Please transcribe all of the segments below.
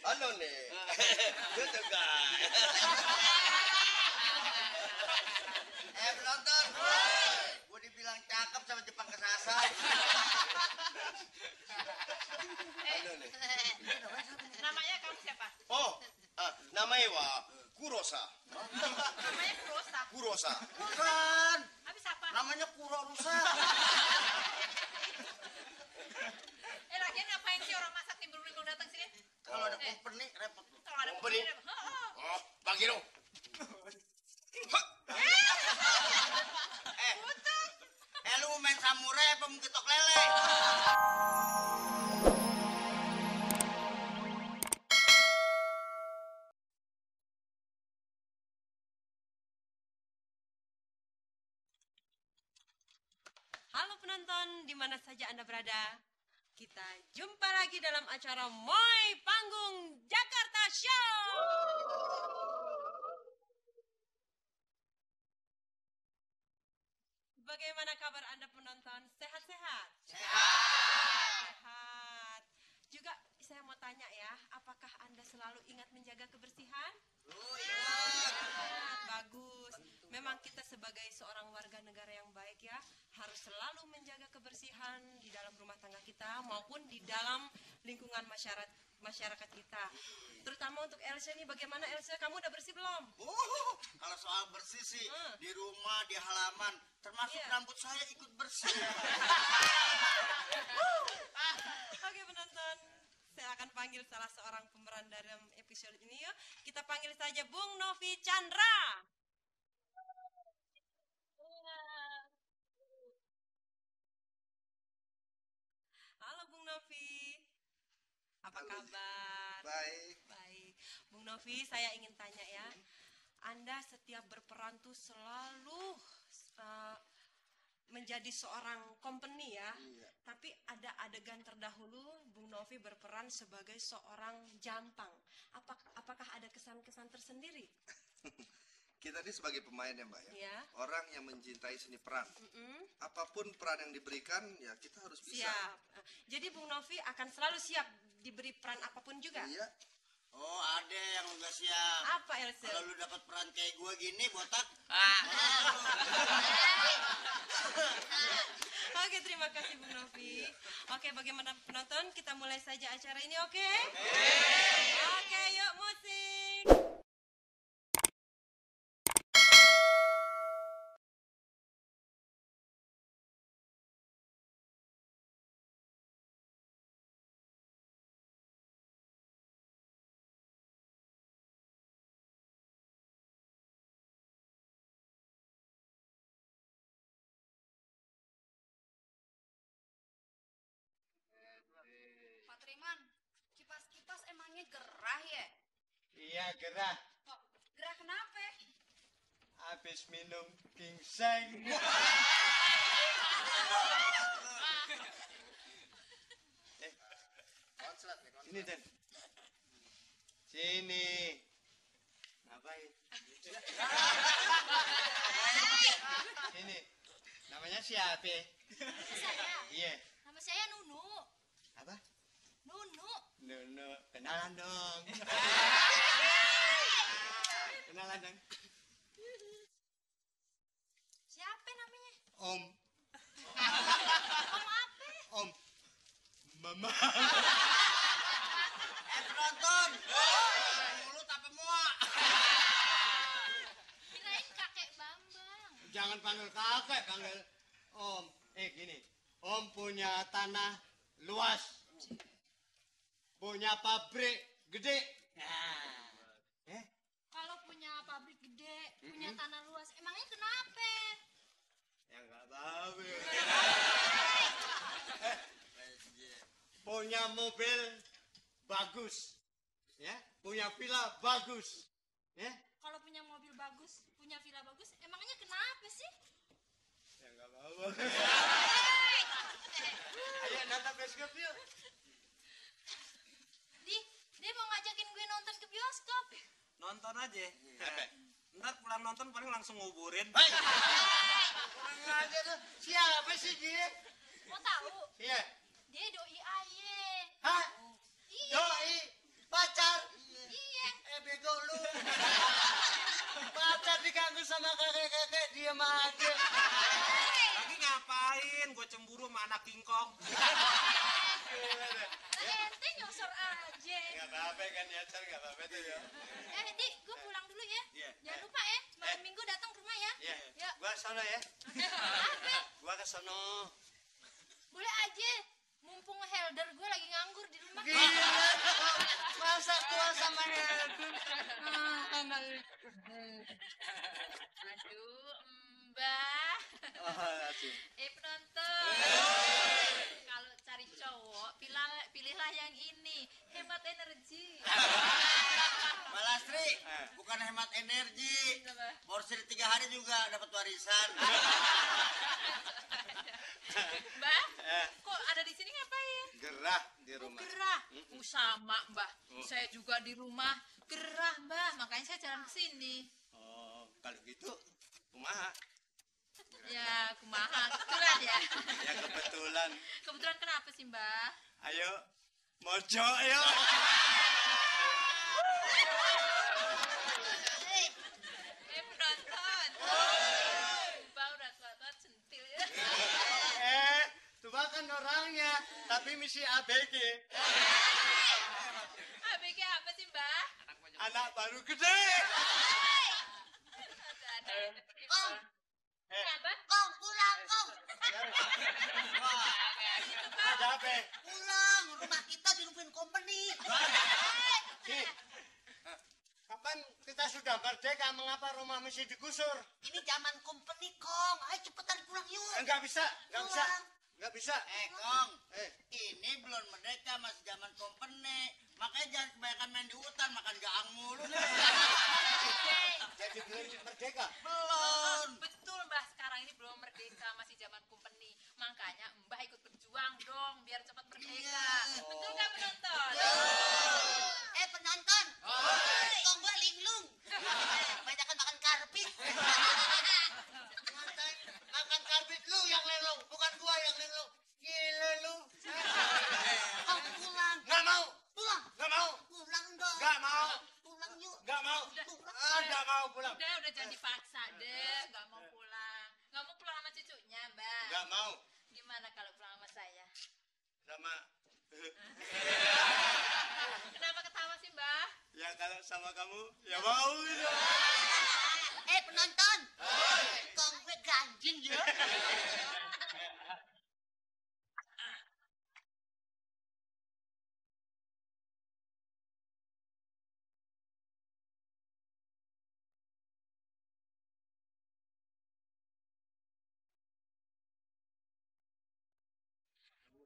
Ano nih? Gitu guys. Penonton. Gue dibilang cakep sama Jepang kesasar. Ano nih? Namanya kamu siapa? Oh, namanya Kurosa. Namanya Kurosa. Kurosa. Bukan. Habis apa? Namanya Kuro Rusa. Lagian ngapain sih orang masak timbul-timbul datang sini? Kalau ada company repot lu. Kalau ada Company? Oh, bagi dong. Lu mau main samurai apa mau ketok lele? Halo penonton, di mana saja Anda berada. Kita jumpa lagi dalam acara Moi Panggung Jakarta Show. Bagaimana kabar Anda penonton? Sehat-sehat? Sehat. Juga saya mau tanya ya, apakah Anda selalu ingat menjaga kebersihan? Ingat. Bagus. Memang kita sebagai seorang warga negara yang baik ya, harus selalu menjaga kebersihan di dalam rumah tangga kita maupun di dalam lingkungan masyarakat kita. Terutama untuk Elsa nih, bagaimana Elsa? Kamu udah bersih belum? Kalau soal bersih sih, di rumah, di halaman, termasuk rambut saya ikut bersih. Oke penonton, saya akan panggil salah seorang pemeran dalam episode ini ya. Kita panggil saja Bung Novi Chandra. Halo Bung Novi, apa kabar? Baik. Baik, Bung Novi, saya ingin tanya ya, Anda setiap berperan tuh selalu menjadi seorang company ya, tapi ada adegan terdahulu Bung Novi berperan sebagai seorang jampang. Apakah ada kesan-kesan tersendiri? Kita ini sebagai pemain ya Mbak ya, Ya. orang yang mencintai seni peran. Apapun peran yang diberikan ya kita harus bisa. Siap. Jadi Bung Novi akan selalu siap diberi peran apapun juga? Iya. Oh, ada yang lu gak siap. Apa Elsa? Kalau lu dapat peran kayak gue gini, botak. Oke, terima kasih Bung Novi. Oke, bagaimana penonton? Kita mulai saja acara ini, oke? Oke, yuk musik. Pak Triman, kipas-kipas emangnya gerah ya? Iya gerah, Kok gerah kenapa? habis minum ginseng. Sini Den, sini. Ngapain? Sini, namanya siapa? Saya, Iya, nama saya Nunu. apa? Nunu. Nunu, kenalan dong. Kenalan dong. Siapa namanya? Om, Om apa? Om, Mama. Penonton. Mulut apa muak? Kirain kakek Bambang. Jangan panggil kakek, panggil Om. Gini, Om punya tanah luas, punya pabrik gede. Nah, Kalau punya pabrik gede, punya tanah luas, emangnya kenapa? ya nggak tahu. Punya mobil bagus, ya, punya villa bagus, ya. Kalau punya mobil bagus, punya villa bagus, emangnya kenapa sih? Ya nggak apa-apa. Ayo nonton bioskop yuk. Dia mau ngajakin gue nonton ke bioskop. Nonton aja. Ntar pulang nonton paling langsung nguburin. Kurang aja tuh. Siapa sih dia? Mau tahu? Iya. Dia doi aye. Hah? Iya. Doi pacar. aku sama kakek-kakek diam aja. Lagi ngapain? Gue cemburu sama anak kingkong. Ente nyosor aja. Gak apa-apa kan ya, Car, gak apa-apa tuh ya. Di, gue pulang dulu ya. Iya. Jangan lupa ya, malam minggu datang ke rumah ya. Iya, Ya. gua sono ya. Apa? Gua ke sono. Boleh aja. Mumpung Helder gue lagi nganggur di rumah. Gila, masa gua sama Helder. Anak itu. Aduh, Mbah. Aduh. Penonton. Kalau cari cowok, pilihlah yang ini. Hemat energi. Malastri, bukan hemat energi. Borsir 3 hari juga dapat warisan. Mbah, kok ada di sini ngapain? Gerah di rumah. Gerah. Sama, Mbah. Saya juga di rumah gerah, Mbah. Makanya saya jalan ke sini. Oh, kalau gitu kumaha? Ya, kumaha. Kebetulan ya. Ya kebetulan. Kebetulan kenapa sih, Mbah? Ayo, mojo ayo. Penonton. Mbah udah tua-tua centil ya. Tua kan orangnya, tapi misi ABG. ABG apa sih, Mbah? Anak baru gede. Apa? Kong, pulang, Kong. Ada apa? Pulang, rumah kita dirumpuin company. Kapan kita sudah merdeka, mengapa rumah mesti digusur? Ini zaman company, Kong. Ayo cepetan pulang yuk. Enggak bisa, enggak bisa. Enggak bisa. Kong. Ini belum merdeka, masih zaman company. Makanya jangan kebanyakan main di hutan, makan gaang mulu nih. Jadi belum merdeka. Belum. Betul, Mbah. Sekarang ini belum merdeka, masih zaman company. Makanya Mbah ikut berjuang dong, biar cepat merdeka. Betul nggak, penonton? Penonton. Kong gua linglung. Banyakan makan karbit. Makan karbit lu yang lelong, bukan gua yang lelong. Gila lu. Kong pulang. Nggak mau. Pulang. Nggak mau. Pulang dong. Nggak mau. Pulang yuk. Nggak mau. Nggak mau pulang. Udah jangan dipaksa deh, nggak mau pulang. Nggak mau pulang sama cucunya, Mbak. Nggak mau. Gimana kalau pulang sama saya? Sama. Kenapa ketawa sih, Mbah? Ya kalau sama kamu, ya mau gitu. Penonton. Kong gue ganjing ya.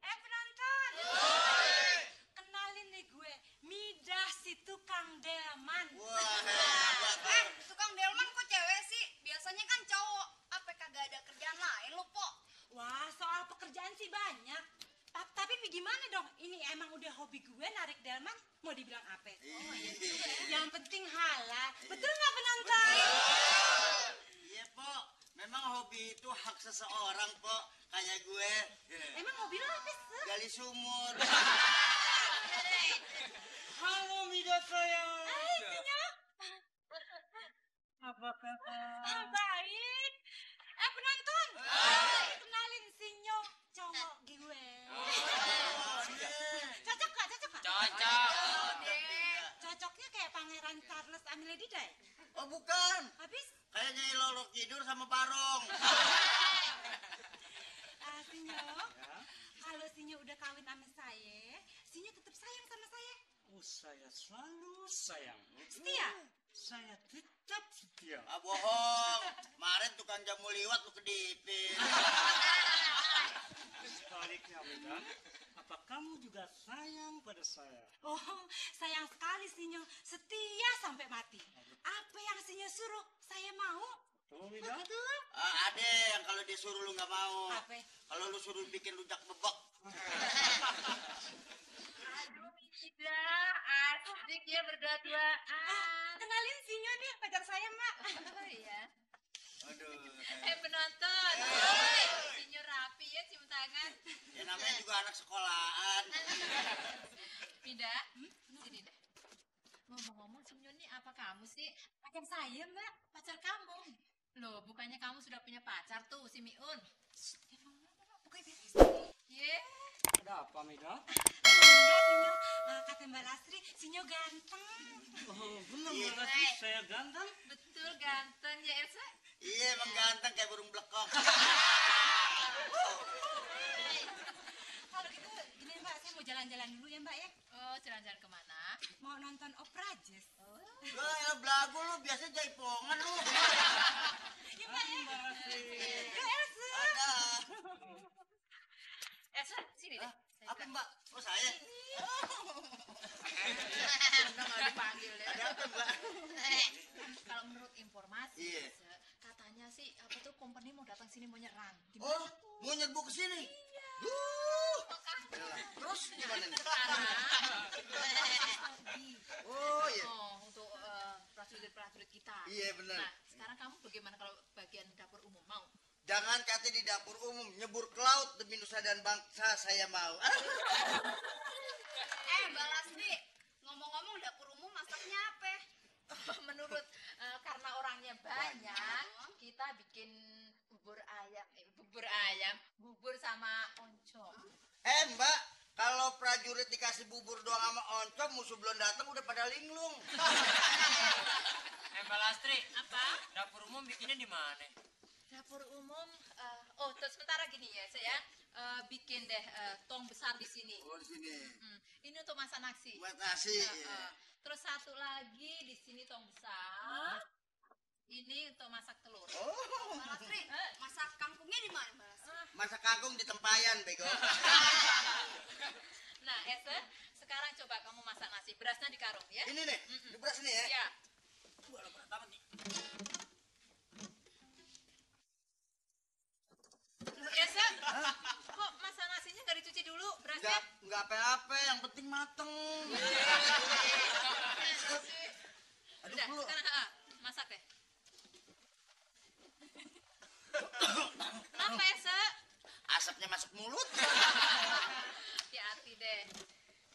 Penonton. Kenalin nih gue, Midah si tukang delman. Tukang delman kok cewek sih? Biasanya kan cowok. Apa kagak ada kerjaan lain lu, Po? Wah, soal pekerjaan sih banyak. Tapi gimana dong? Ini emang udah hobi gue narik delman. Mau dibilang apa? Oh, iya juga ya. Yang penting halal. Betul nggak, penonton? Iya, Po. Memang hobi itu hak seseorang, Po. Kayak gue. Emang hobi lo apa sih? Gali sumur. Halo Midah sayang. Hai, Sinyo. Apa kabar? Baik. Penonton. Kenalin Sinyo, cowok gue. Cocok gak? Cocok. Cocoknya kayak Pangeran Charles sama Lady Di. Oh, bukan. Habis Kayaknya Lolo tidur sama Barong. Sinyo, kalau Sinyo udah kawin sama saya, Sinyo tetap sayang sama saya. Oh, saya selalu sayang. Setia? Saya tetap setia. Bohong. Kemarin tukang jamu liwat lu kedipin. Sebaliknya, Midah, apa kamu juga sayang pada saya? Oh, sayang sekali Sinyo, setia sampai mati. Apa yang Sinyo suruh, saya mau. Oh, Midah? Ada yang kalau dia suruh lu nggak mau. Apa? Kalau lu suruh bikin rujak bebek. Aduh, Midah. Asik ya berdua-duaan. Kenalin Sinyo nih, pacar saya, Mak. Oh iya. Aduh. Penonton. Sinyo rapi ya, cium tangan. Ya namanya juga anak sekolahan. Midah, sini dah. Ngomong-ngomong, Sinyo nih apa kabar? kamu sih? Pacar saya, Mbak. Pacar kamu. Loh, bukannya kamu sudah punya pacar tuh, si Miun? Bukan beres. Ye. Ada apa, Mega? Enggak, Sinyo. Kata Mbak Lastri, Sinyo ganteng. Oh, benar Mbak Lastri, saya ganteng. Betul ganteng ya, Elsa? Iya, emang ganteng kayak burung blekok. Kalau gitu, gini Mbak, saya mau jalan-jalan dulu ya Mbak ya. Oh, jalan-jalan kemana? Mau nonton opera jazz. Wah, ya belagu lu, biasanya jaipongan lu. Ya Mbak ya. Mbak Lastri. Yuk Elsa. Ada. Elsa, sini deh. Apa Mbak? Oh saya? Udah nggak dipanggil ya. Ada apa Mbak? Kalau menurut informasi, Iya. katanya sih apa tuh company mau datang sini mau nyerang. Oh, mau nyerbu ke sini? Iya. Terus gimana nih? Sekarang Oh iya. untuk prajurit-prajurit kita. Iya benar. Nah, sekarang kamu bagaimana kalau bagian dapur umum mau? Jangan kata di dapur umum, nyebur ke laut demi nusa dan bangsa saya mau. Mbak Lasmi, ngomong-ngomong dapur umum masaknya apa? Menurut karena orangnya banyak, kita bikin bubur ayam, bubur sama oncom. Mbak, kalau prajurit dikasih bubur doang sama oncom, musuh belum datang udah pada linglung. Mbak Lastri, Apa? dapur umum bikinnya di mana? Dapur umum, terus sementara gini ya, saya bikin deh tong besar di sini. Oh di sini. Ini untuk masak nasi. Buat nasi. Terus satu lagi di sini tong besar. Ini untuk masak telur. Oh, Mbak Lasmi, masak kangkungnya di mana Mbak Lasmi? masak kangkung di tempayan, bego. Nah, Ese, sekarang coba kamu masak nasi. Berasnya di karung ya. Ini nih, di beras ini ya. Ya. Ese, kok masak nasinya nggak dicuci dulu berasnya? Enggak apa-apa, yang penting mateng. Aduh, Udah, Bu. sekarang masak deh. Kenapa Ese? Asapnya masuk mulut. Hati-hati deh.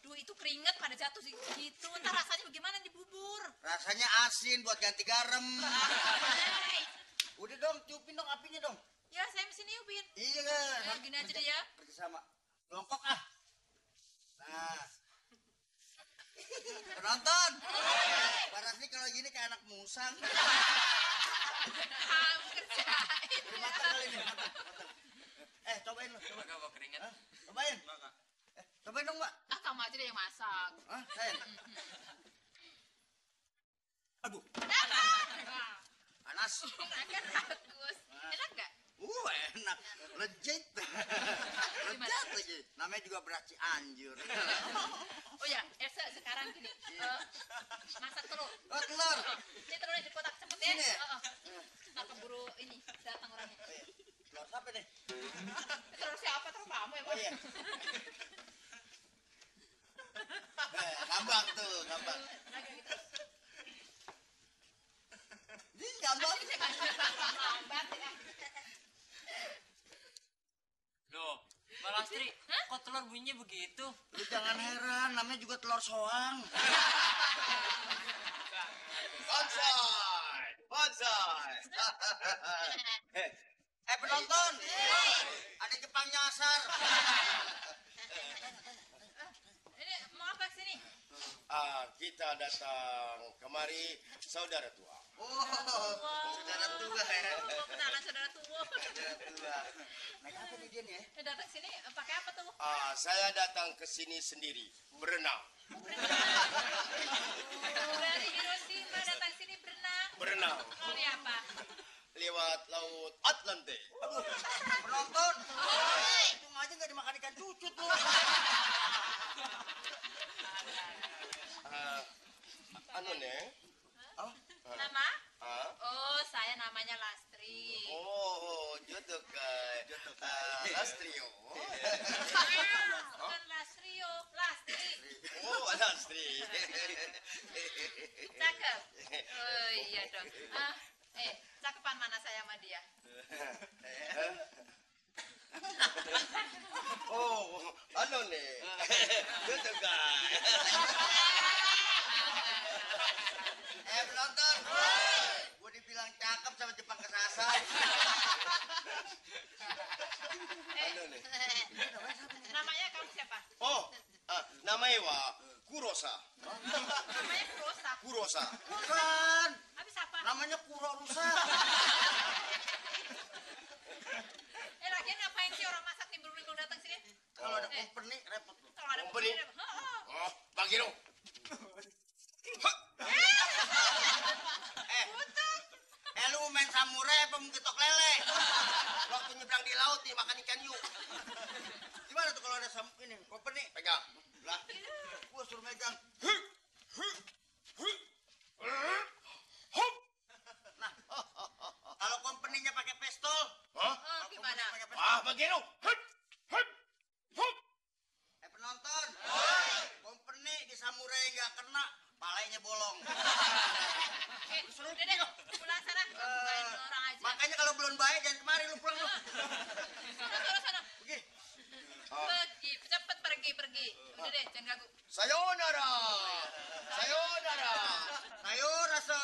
Duh, itu keringet pada jatuh gitu. Ntar rasanya bagaimana di bubur? Rasanya asin buat ganti garam. Udah dong, cupin dong apinya dong. Ya, saya mesti niupin. Iya kan? Ya, gini aja deh ya. Kerjasama. Longkok ah. Nah. Penonton. Barasnya kalau gini kayak anak musang. Kamu kerjain. Matang kali ini, matang. Cobain lu. Coba. Agak bawa keringet. Cobain. Cobain dong, Mbak. Ah, kamu aja deh yang masak. Saya. Aduh. Panas. Kan bagus. Enak nggak? Enak. Legit. Legit lagi. Namanya juga beras Cianjur. Oh ya, Elsa sekarang gini. Masak telur. Oh, telur. Ini telurnya di kotak cepet ya. Ini ya? Nah, keburu ini datang orangnya. Telur siapa nih? Telur siapa? Telur kamu ya, Oh iya. Ngambang tuh, ngambang. Ini ngambang. Lambat ya. Loh, Mbak Lastri, kok telur bunyinya begitu? Lu jangan heran, namanya juga telur soang. Bonsai, bonsai. Penonton, ada Jepang nyasar. Ini mau apa sini? Kita datang kemari saudara tua. Oh, saudara tua ya. Kenalan saudara tua. Saudara tua. Naik apa nih dia nih ya? Datang sini pakai apa tuh? Saya datang ke sini sendiri, berenang. Dari Hiroshima datang sini berenang. Berenang. Ini apa? Lewat laut Atlantik. Penonton, itu aja nggak dimakan ikan cucut tuh. Anu Neng? Nama? Oh, saya namanya Lastri. Oh, jodoh kan. Lastrio. Bukan Lastrio, Lastri. Oh, Lastri. Cakep. Oh iya dong. Cakepan mana saya sama dia? Oh, anu Neng? Jodoh kan. Penonton. Kurosa. Namanya Kurosa. Kurosa. Bukan. Habis apa? Namanya Kuro rusak. Lagian ngapain sih orang masak timbul-timbul datang sini? Kalau ada company repot loh. Kalau ada Company? repot. Oh, Bang Gino. Lu main samurai apa mau ketok lele? Waktu nyebrang di laut nih makan ikan hiu. Gimana tuh kalau ada ini company? Pegang. Lah, gua suruh megang. Nah, kalau company-nya pakai pistol, Hah? Gimana? Ah, Bang Gino. penonton. Company di samurai nggak kena, palanya bolong. Udah deh, pulang sana. Main orang aja. Makanya kalau belum baik jangan kemari lu pulang lu. Sana. Pergi. Pergi, cepet pergi. Udah deh, jangan ganggu. Sayonara. Sayonara. Ayo rasa.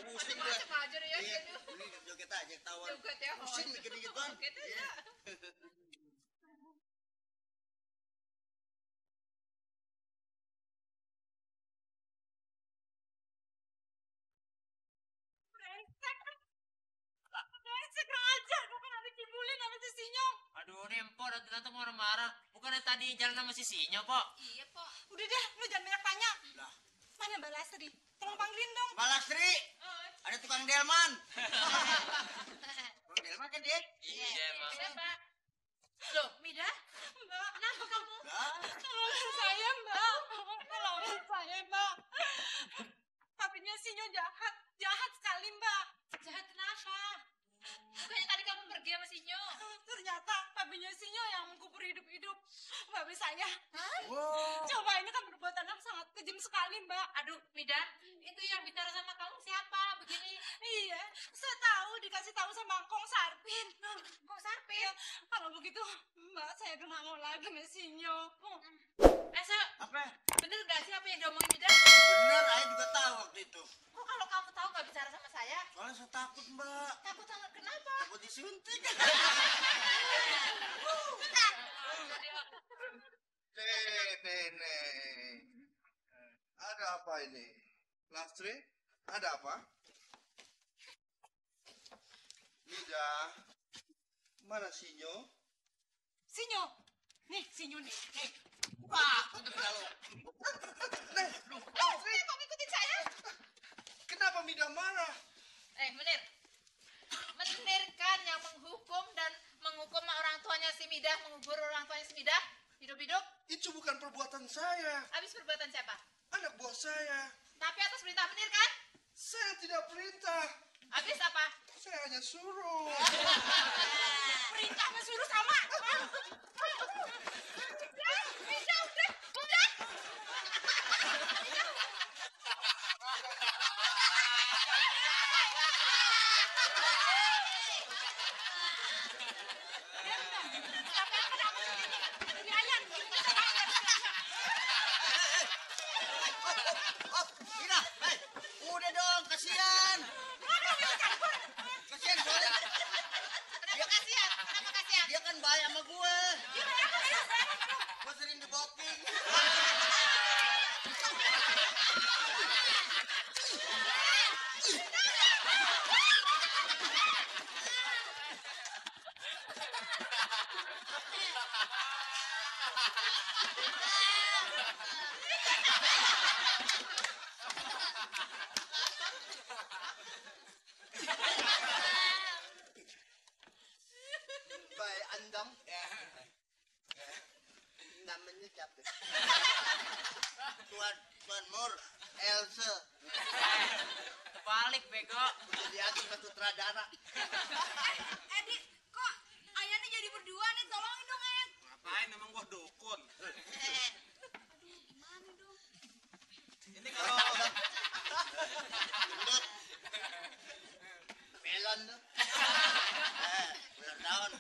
Pusing gue. Macam aja deh ya. Iya, ini joget aja ketahuan. Joget ya. Pusing mikir gituan. Joget aja. Aduh, Rempo datang marah-marah. Bukannya tadi jalan sama si Sinyo, Pok? Iya, Pok. Udah dah, lu jangan banyak tanya. Mana Mbak Lastri? Tolong panggilin dong. Mbak Lastri, ada tukang delman. Tukang delman kan dia? Iya, Mak. Siapa? Loh, Mida? Mbak, Kenapa kamu? tolongin saya, Mbak. Tolongin saya, Mbak. Papinya Sinyo jahat sekali, Mbak. Jahat kenapa? Bukannya tadi kamu pergi sama Sinyo? Ternyata papinya Sinyo yang mengkubur hidup-hidup papi saya. Wow. Coba ini kan perbuatan yang sangat kejam sekali, Mbak. Aduh, Mida, itu yang bicara sama kamu siapa? Begini. Iya, saya tahu dikasih tahu sama Kong Sarpin. Kok Sarpin? Kalau begitu, Mbak, saya kena mau lagi sama Sinyo. Esa, Apa? bener gak sih apa yang diomongin Mida? Bener, Ayah juga tahu waktu itu. Kok kalau kamu tahu gak bicara sama saya? Soalnya saya takut, Mbak. Takut kenapa? Takut disuntik. Nenek. Ada apa ini? Lastri, ada apa? Mida, mana Sinyo? Sinyo. Nih, Sinyo nih. Nih. Wah, untuk lalu. Lastri, Kamu ikutin saya? kenapa Mida marah? Menir. Menir kan yang menghukum dan menghukum orang tuanya si Midah, mengubur orang tuanya si Midah, hidup-hidup. Itu bukan perbuatan saya, Habis perbuatan siapa? anak buah saya. Tapi atas perintah Menir kan? Saya tidak perintah, Habis apa? saya hanya suruh. Perintah sama suruh sama. Udah. Mira, udah dong, kasihan. Kasihan soalnya. Kenapa kasihan? Dia kan baik sama gue. Gue sering diboping. Baik, andam. Namanya siapa? Tuan Mur, Else. Balik, bego. Dia tuh sutradara. Edi, kok ayahnya jadi berdua nih? Tolongin dong, Ed. Ngapain emang gua dukun? Gimana dong? Ini kalau Gendut. Melon tuh. Ular daun.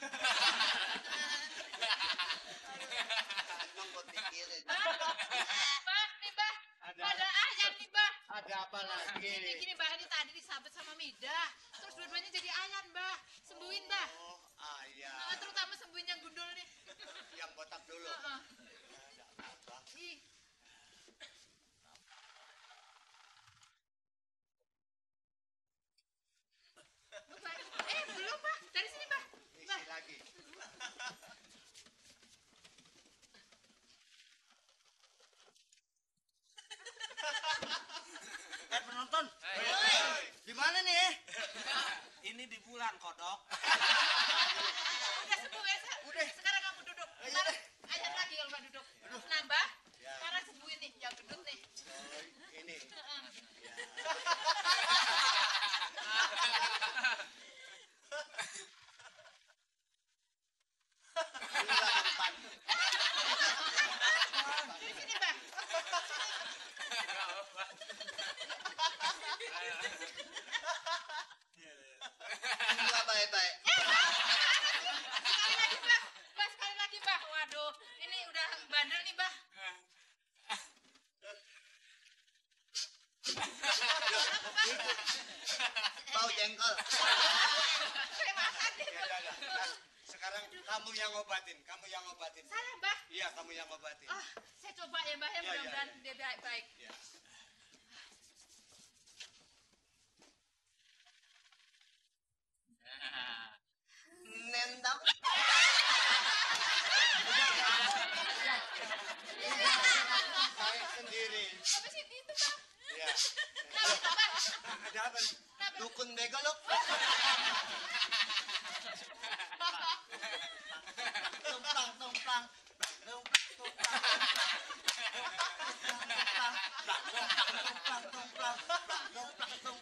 Emang gue pikirin. Bah, nih Bah. Pada ayam nih Bah. Ada apa lagi nih? Gini Bah, ini tadi disabet sama Mida. Terus dua-duanya jadi ayam Bah. Sembuhin Bah. Oh, ayah. Terutama sembuhin yang beneran kodok. Udah sembuh ya, Sa? Udah. Sekarang kamu duduk. Ntar ayam lagi kalau nggak duduk. Nambah. Sekarang sembuhin nih, yang gendut nih. Ini. Di sini, Mbak. Enggak baik-baik. Sekali lagi, Mbak. Mbak, sekali lagi, Mbak. Waduh, ini udah bandel nih, Mbak. Bau jengkol. Saya makan nih, Ya, Mbak. ya, ya. Sekarang kamu yang ngobatin, kamu yang ngobatin. Saya, Mbak. Iya, kamu yang ngobatin. Oh, saya coba ya, Mbak. Ya, Ya, ya, mudah-mudahan ya. dia baik-baik. Ya. Nendang. Saya sendiri. Apa sih itu, Mbak? Ya. Kenapa, Mbak? Ada apa? Dukun begolok. Tumpang, tumpang. Tumpang, tumpang.